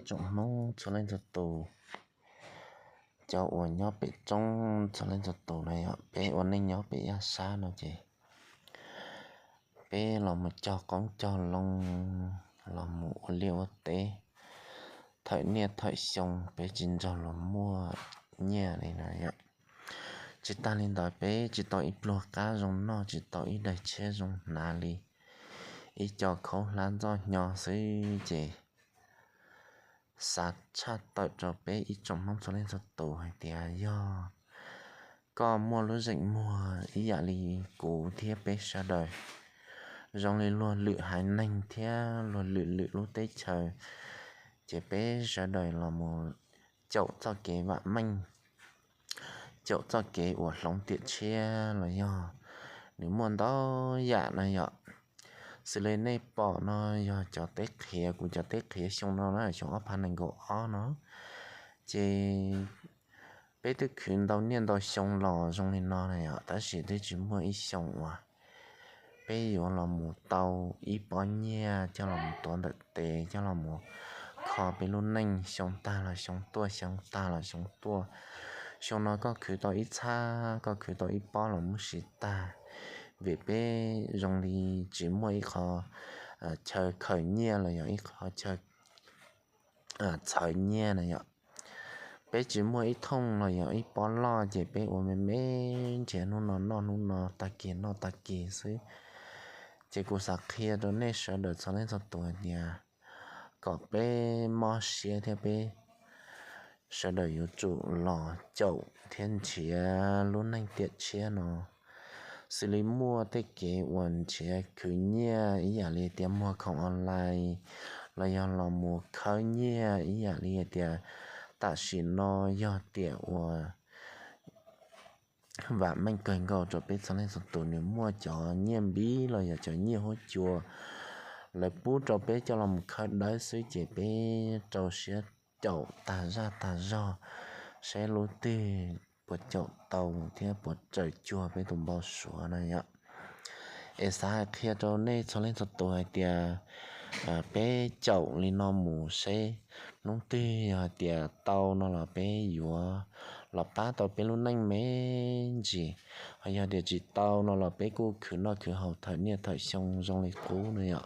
Tsoom Hmoob txhua leej txhua tus, cov uas nyob pem roob txhua leej txhua tus na yom, peb ua neej nyob pem yaj sab no ces peb los mus cog qoob cog loo, los mus ua liaj ua teb, thawm niaj thawm xyoo peb tsis nrog luag muaj nyiaj li na yom. Tsis tag li ntawd peb tsis tau ib pluag qab zoo noj, tsis tau ib daim tshiab zoo hnav li, ib co khaub hlab ntxoj hnyo xwb ces xav tshaj tawm rau peb ib tsoom Hmoob txhua leej txhua tus hais tias yog koj muaj lub zeem muag ib yam li kuv thiab peb sawv daws zoo li luag lwm haiv neeg thiab luag lwm lwm lub teb chaws, ces peb sawv daws los mus caum txoj kev vam meej, caum txoj kev uas hloov tiam tshiab los yog nws muaj ntau yam no yom. Xws li nej pom no yog cov teb qhiav, kuv cov teb qhiav xyoo no na, xyoo ob phav nees nkaum ob no, ces peb twb khwv ntau niaj ntau xyoo los zoo li no na yom, tab sis twb tsis muaj ib xyoo uas peb yuav los mus tau ib pob nyiaj coj los mus tuav ntawm tes coj los mus kho peb lub neej, xyoo tag los xyoo tuaj, xyoo tag los xyoo tuaj. Xyoo no koj khwv tau ib txhab, koj khwv tau ib pob los muab siv tag, vim peb zoo li tsis muaj ib qho chaw khaws nyiaj los yog ib qho chaw txhawv nyiaj na yom. Peb tsis muaj ib thooj los yog ib pob loj ces peb ua me me nrhiav hnub no noj hnub no, tag kis noj tag kis xwb. Ces kuv xav qhia rau nej sawv daws txhua leej txhua tus hais tias kom peb mob siab thiab peb sawv daws yuav tsum los caum thiab nrhiav lub neej tiam tshiab no, xws li muaj tej kev uas nrhiav khwv nyiaj ib yam li tias muag khoom online los yog los mus khawb nyiaj ib yam li tias tam sim no yog tiam uas vam meej kawg nkaus rau peb txhua leej txhua tus, nws muaj cov nyiaj npib los yog cov nyiaj huab cua, lawv pub rau peb coj los mus khawb dawb xwb ces peb rau siab caum tag zaj tag zog saib lub twg puas caum tau thiab puas raws cuag peb tus npau suav na yom. Es xav hais qhia rau nej txhua leej txhua tus hais tias peb caum li no mus seb hnub twg yog hais tias tau no los peb yuav los pab tau peb lub neej me ntsis, ho yog tias tsis tau no los peb kuj khwv noj khwv haus thawm niaj thawm xyoo zoo li qub na yom.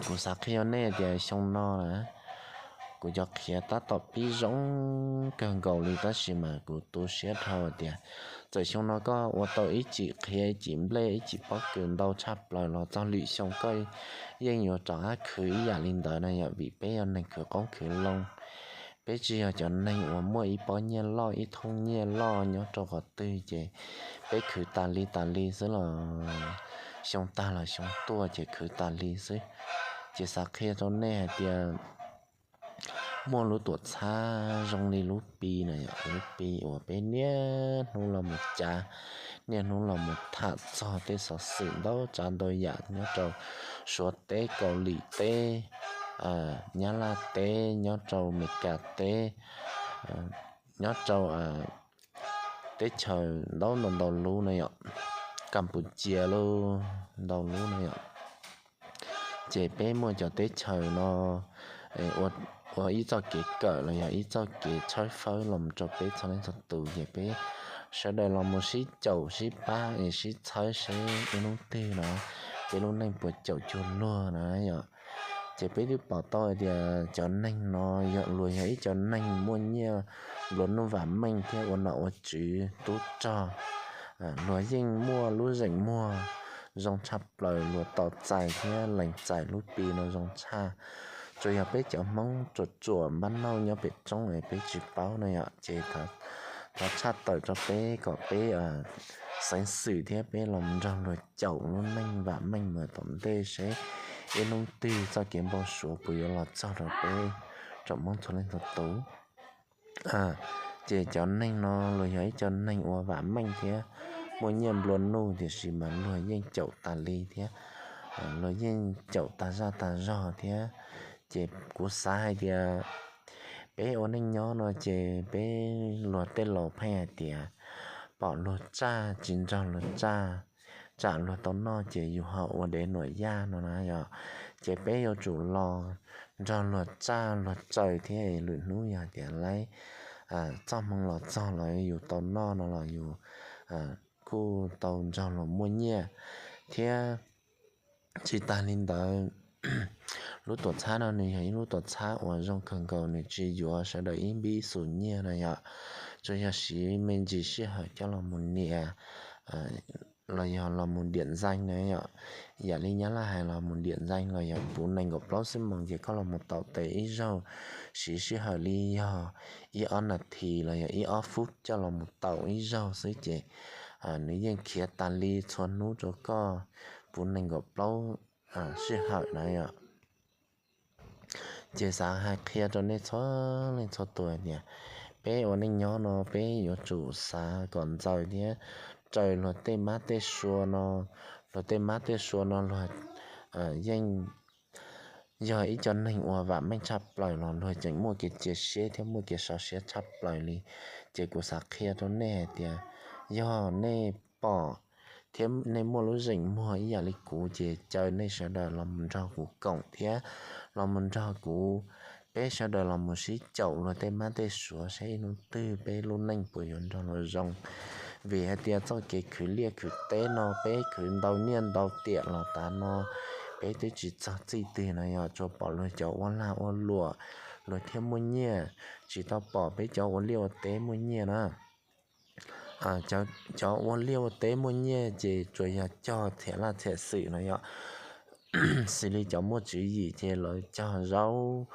Kuv xav qhia nej tias xyoo no na, kuv cov qhiav tab tom pib zoo kawg nkaus li tab sis mas kuv tu siab dhau tias txawm xyoo no koj ua tau ib cim qhiav, ib cim nplej, ib cim pob kws ntau tshaj plaws los txog lwm xyoo koj yeej yuav rov qab khwv ib yam li ntawd na yom, vim peb yog neeg khwv qoob khwv loo. Peb tsis yog cov neeg uas muaj ib pob nyiaj loj ib thooj nyiaj loj nyob rau qhov twg ces peb khwv tas li tas li xwb los xyoo tag los xyoo tuaj ces khwv tas li xwb. Ces xav qhia rau nej hais tias muaj lub tuam txhab zoo li lub Pi na yom, lub Pi uas peb niaj hnub los mus cav, niaj hnub los mus tham txog tej xov xwm ntau tsav ntau yam nyob rau Suav teb, Kaus Lim teb, Nyab Laj teb, nyob rau Meskas teb, nyob rau teb chaws ntau ntau ntau lub na yom, Kampuchia lub ntau lub na yom. Ces peb muaj cov teb chaws no ua ib txoj kev kawm los yog ib txoj kev tshawb fawb los rau peb txhua leej txhua tus ces peb sawv daws los mus sib caum sib pab es sib txhawb seb ib hnub twg no peb lub neej puas caum cuag luag na yom. Ces peb twb pom tau hais tias cov neeg no yog luag yog ib co neeg muaj nyiaj nplua nuj vam meej thiab ua nom ua tswv tub rog. Luag yeej muaj lub zeem muag zoo tshaj plaws, luag tau txais thiab lees txais lub Pi no zoo tshaj. Tsuas yog peb cov Hmoob ruam ruam npab nauj nyob pem roob es peb tsis paub na yom. Ces thov tshaj tawm rau peb kom peb xeev xwm thiab peb los nrog luag caum lub neej vam meej mus tom ntej seb ib hnub twg txoj kev npau suav puas yuav los txog rau peb tsoom Hmoob txhua leej txhua tus. Ces cov neeg no luag yog ib co neeg uas vam meej thiab muaj nyiaj nplua nuj tiam sis mas luag yeej caum tas li thiab, luag yeej caum tag zaj tag zog thiab. Ces kuv xav hais tias peb ua neej nyob no ces peb luag tej laus pheej hais tias pom luag tsaj tsis nrog luag tsaj, tsam luag tau noj ces yus ho ua dev nuam yaj no na yom. Ces peb yuav tsum los nrog luag txaj luag tsaws thiab, lwm hnub yog tias laib txoj hmoo los txog los yus tau noj no los yus kuj tau nrog luag muaj nyiaj thiab. Tsis tas li ntawd, lub tuam txhab no nws yog ib lub tuam txhab uas zoo kawg nkaus, nws tsis yuav sawv daws ib npib xus nyiaj no yom. Tsuas yog siv me ntsis sij hawm coj los mus nias los yog los mus diam ntxees na yom. Yam li nyab laj hais los mus diam ntxees los yog puv nees nkaum plaub xuab moos ces koj los mus tau tes ib zaug, siv sij hawm li yog ib ob nas this los yog ib ob fub coj los mus tau ib zaug xwb ces nws yeej khiav tas li txhua hnub rau koj puv nees nkaum plaub sij hawm na yom. Ces xav hais qhia rau nej txhua leej txhua tus tias peb ua neej nyob no peb yuav tsum xav kom ntxaws thiab raws luag tej mab tej sua no. Luag tej mab tej sua no luag yeej yog ib co neeg uas vam meej tshaj plaws los luag tseem muaj kev cia siab thiab muaj kev sov siab tshaj plaws li. Ces kuv xav qhia rau nej hais tias yog nej pom thiab nej muaj lub zeem muag ib yam li kuv ces caw nej sawv daws los mus nrog kuv koom thiab los mus nrog kuv, peb sawv daws los mus sib caum luag tej mab tej suav saib ib hnub twg peb lub neej puas yuav nrog luag zoo. Vim hais tias txoj kev khwv liaj khwv teb no peb khwv ntau nyiaj ntau tiam los tas no peb twb tsis txog txij twg no yog tsuas pom luag cov ua lag ua luam luag thiaj muaj nyiaj, tsis tau pom peb cov ua liaj ua teb muaj nyiaj na. Cov ua liaj ua teb muaj nyiaj ces tsuas yog cog txhiam laj txhiam xwm no yom. Xws li cov muaj tswv yim ces lawv cog zaub,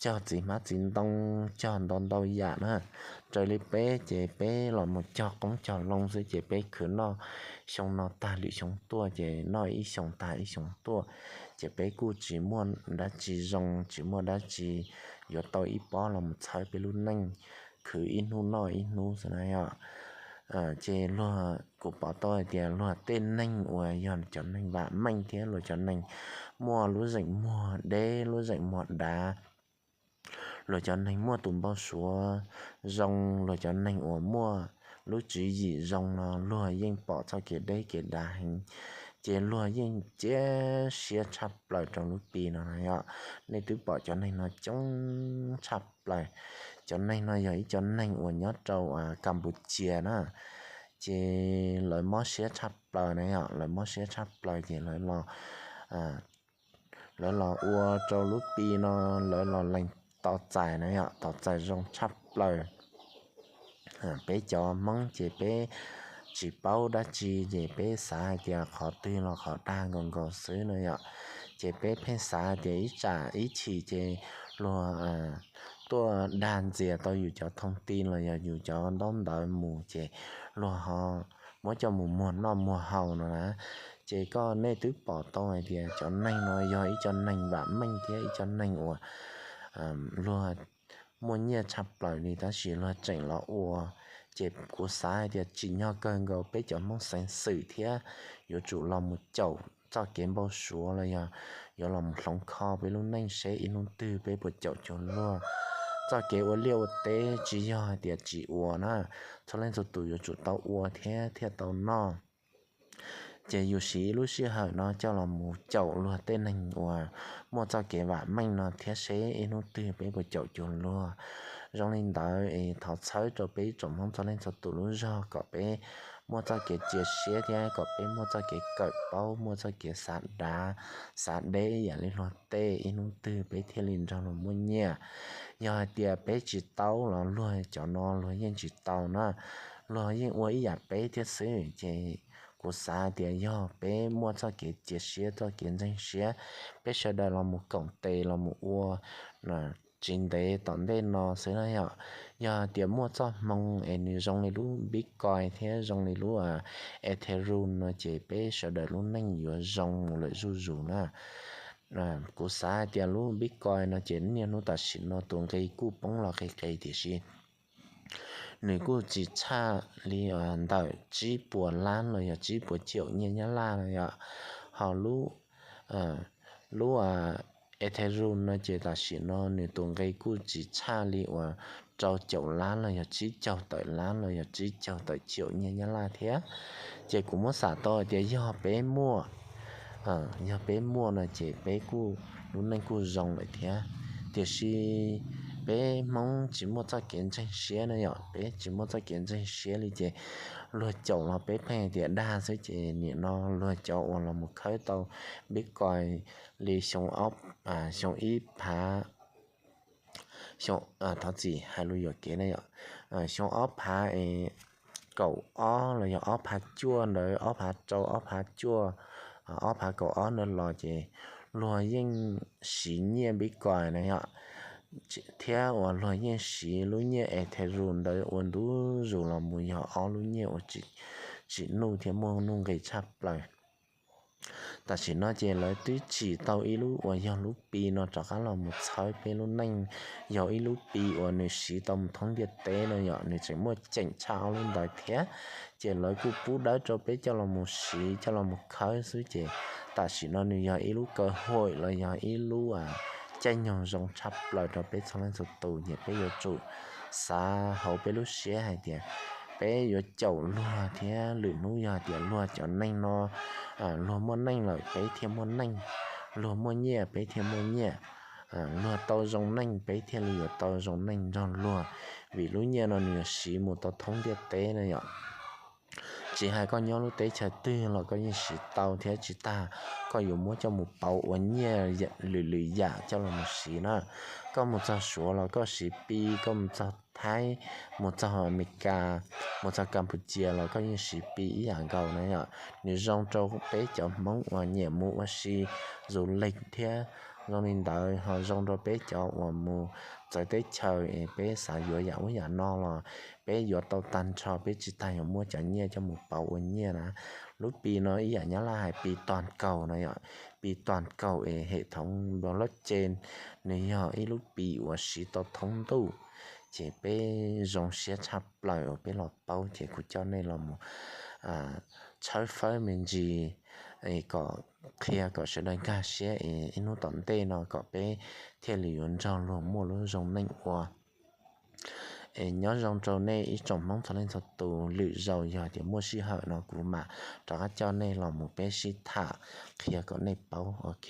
cog txiv hmab txiv ntoo, cog ntau ntau yam na. Raws li peb ces peb los mus cog qoob cog loo xwb ces peb khwv noj xyoo no tag lwm xyoo tuaj ces noj ib xyoo tag ib xyoo tuaj, ces peb kuj tsis muaj dab tsi zoo, tsis muaj dab tsi yuav tau ib pob los mus txhawb peb lub neej, khwv ib hnub noj ib hnub xwb na yom. Ces luag, kuv pom tau hais tias luag tej neeg uas yog cov neeg vam meej thiab luag cov neeg muaj lub zeem muag deb lub zeem muag dav, luag cov neeg muaj tus npau suav zoo, luag cov neeg uas muaj lub tswv yim zoo no luag yeej pom txoj kev deb kev dav heev, ces luag yeej cia siab tshaj plaws rau lub pi no na yom. Nej twb pom cov neeg no coob tshaj plaws. Cov neeg no yog ib co neeg uas nyob rau Kampuchia na, ces lawv mob siab tshaj plaws na yom, lawv mob siab tshaj plaws ces lawv los lawv los ua rau lub pi no, lawv los lees tos txais na yom, tos txais zoo tshaj plaws. Peb cov Hmoob ces peb tsis paub dab tsi ces peb xav hais tias qhov twg los qhov dag nkaus nkaus xwb no yom. Ces peb pheej xav hais tias ib tsam ib chim ces luag tuaj dag ntxias tau yus cov thoob ti los yog yus cov ntaub ntawv mus ces luag ho muab coj mus muag noj muag haus no na. Ces koj, nej twb pom tau hais tias cov neeg no yog ib co neeg vam meej thiab ib co neeg uas luag muaj nyiaj tshaj plaws li tab sis luag tseem los ua. Ces kuv xav hais tias tsim nyog kawg nkaus peb cov Hmoob xeev xwm thiab yuav tsum los mus caum txoj kev npau suav los yog yuav los mus hloov kho peb lub neej seb ib hnub twg peb puas caum cuag luag. Txoj kev ua liaj ua teb tsis yog hais tias tsis ua na, txhua leej txhua tus yuav tsum tau ua thiab thiaj tau noj. Ces yus siv ib lub sij hawm no coj los mus caum luag tej neeg uas muaj txoj kev vam meej no thiab seb ib hnub twg peb puas caum cuag luag. Zoo li ntawd es thov txhawb rau peb tsoom Hmoob txhua leej txhua tus lub zog kom peb muaj txoj kev cia siab thiab kom peb muaj txoj kev kawm paub, muaj txoj kev xav dav xav deb yam li luag tej, ib hnub twg peb thiaj li nrog luag muaj nyiaj. Yog hais tias peb tsis tau los luag cov no luag yeej tsis tau na, luag yeej ua ib yam peb thiab xwb. Ces kuv xav tias yog peb muaj txoj kev cia siab txoj kev ntseeg siab, peb sawv daws los mus koom tes los mus ua tsis ntev tom ntej no xwb na yom. Yog tias muaj txoj hmoo es nws zoo li lub Bitcoin thiab zoo li lub Ethereum no ces peb sawv daws lub neej yuav zoo mus lawm zuj zus na. Kuv xav hais tias lub Bitcoin no ces niaj hnub tam sim no tus nqi kuj poob los qis qis tiam sis nws kuj tsis tshaj li ntawm tsib puas lab los yog tsib puas caum nyiaj Nyab Laj no yom. Ho lub, lub Ethereum no ces tam sim no nws tus nqi kuj tsis tshaj li uas rau caum lab los yog tsib caug tawm lab los yog tsib caug tawm caum nyiaj Nyab Laj thiab. Ces kuv muab xam tau hais tias yog peb muaj, yog peb muaj no ces peb kuj lub neej kuj zoo lawm thiab. Tiam sis peb Hmoob tsis muaj txoj kev ntseeg siab na yom, peb tsis muaj txoj kev ntseeg siab li ces luag caum los peb pheej tias dag xwb ces nim no luag cov uas los mus khawb tau Bitcoin li xyoo ib phav, thov txim hais lus yuam kev na yom, xyoo ob phav kaum ob los yog ob phav cuaj ntawd, ob phav rau ob phav cuaj, ob phav kaum ob ntawd los ces luag yeej siv nyiaj Bitcoin na yom, thiab uas luag yeej siv lub nyiaj Ethereum ntawd ua ntu zus los mus yog ob lub nyiaj uas tsim nuj thiab muaj nuj nqis tshaj plaws. Tam sim no ces lawv twb tsim tau ib lub uas yog lub Pi no rov qab los mus txhawb peb lub neej, yog ib lub Pi uas nws siv tau mus thoob ntiaj teb no yom, nws tseem muaj ceem tshaj ob lub ntawd thiab. Ces lawv kuj pub dawb rau peb coj los mus siv coj los mus khawb xwb ces tam sim no nws yog ib lub kaw hauj los yog ib lub caij nyoog zoo tshaj plaws rau peb txhua leej txhua tus. Ces peb yuav tsum xav hauv peb lub siab hais tias peb yuav caum luag thiab lwm hnub yog hais tias luag cov neeg no luag muaj neej lawm peb thiaj muaj neej, luag muaj nyiaj peb thiaj muaj nyiaj, luag tau zoo neej peb thiaj li yuav tau zoo neej nrog luag, vim lub nyiaj no nws yuav siv mus tau thoob ntiaj teb na yom. Tsis hais koj nyob lub teb chaws twg los koj yeej siv tau thiab, tsis tas koj yuav muab coj mus pauv ua nyiaj lwm lwm yam coj los mus siv na. Koj mus txog Suav los koj siv Pi, koj mus txog Thaib, mus txog Amelikas, mus txog Kampuchia los koj yeej siv Pi ib yam nkaus na yom. Nws zoo rau peb cov Hmoob uas nyiam mus ua si, zus leeg thiab zoo li ntawd ho zoo rau peb cov uas mus txawv teb chaws es peb xav yuav yam ub yam no los peb yuav tau tag nrho, peb tsis tas yuav muab cov nyiaj coj mus pauv ua nyiaj na. Lub Pi no ib yam Nyab Laj hais Pi toàn cầu no yom, Pi toàn cầu es hệ thống blockchain, nws yog ib lub Pi uas siv tau thoob ntuj. Ces peb zoo siab tshaj plaws uas peb los paub ces kuv coj nej los mus tshawb fawb me ntsis kom qhia kom sawv daws nkag siab es ib hnub tom ntej no kom peb thiaj li yuav nrog luag muaj lub zoo neej ua. Es nyob zoo rau nej ib tsoom Hmoob txhua leej txhua tus, lwm zaus yog tias muaj sij hawm no kuv mam rov qab coj nej los mus peb sib tham qhia kom nej paub, ok.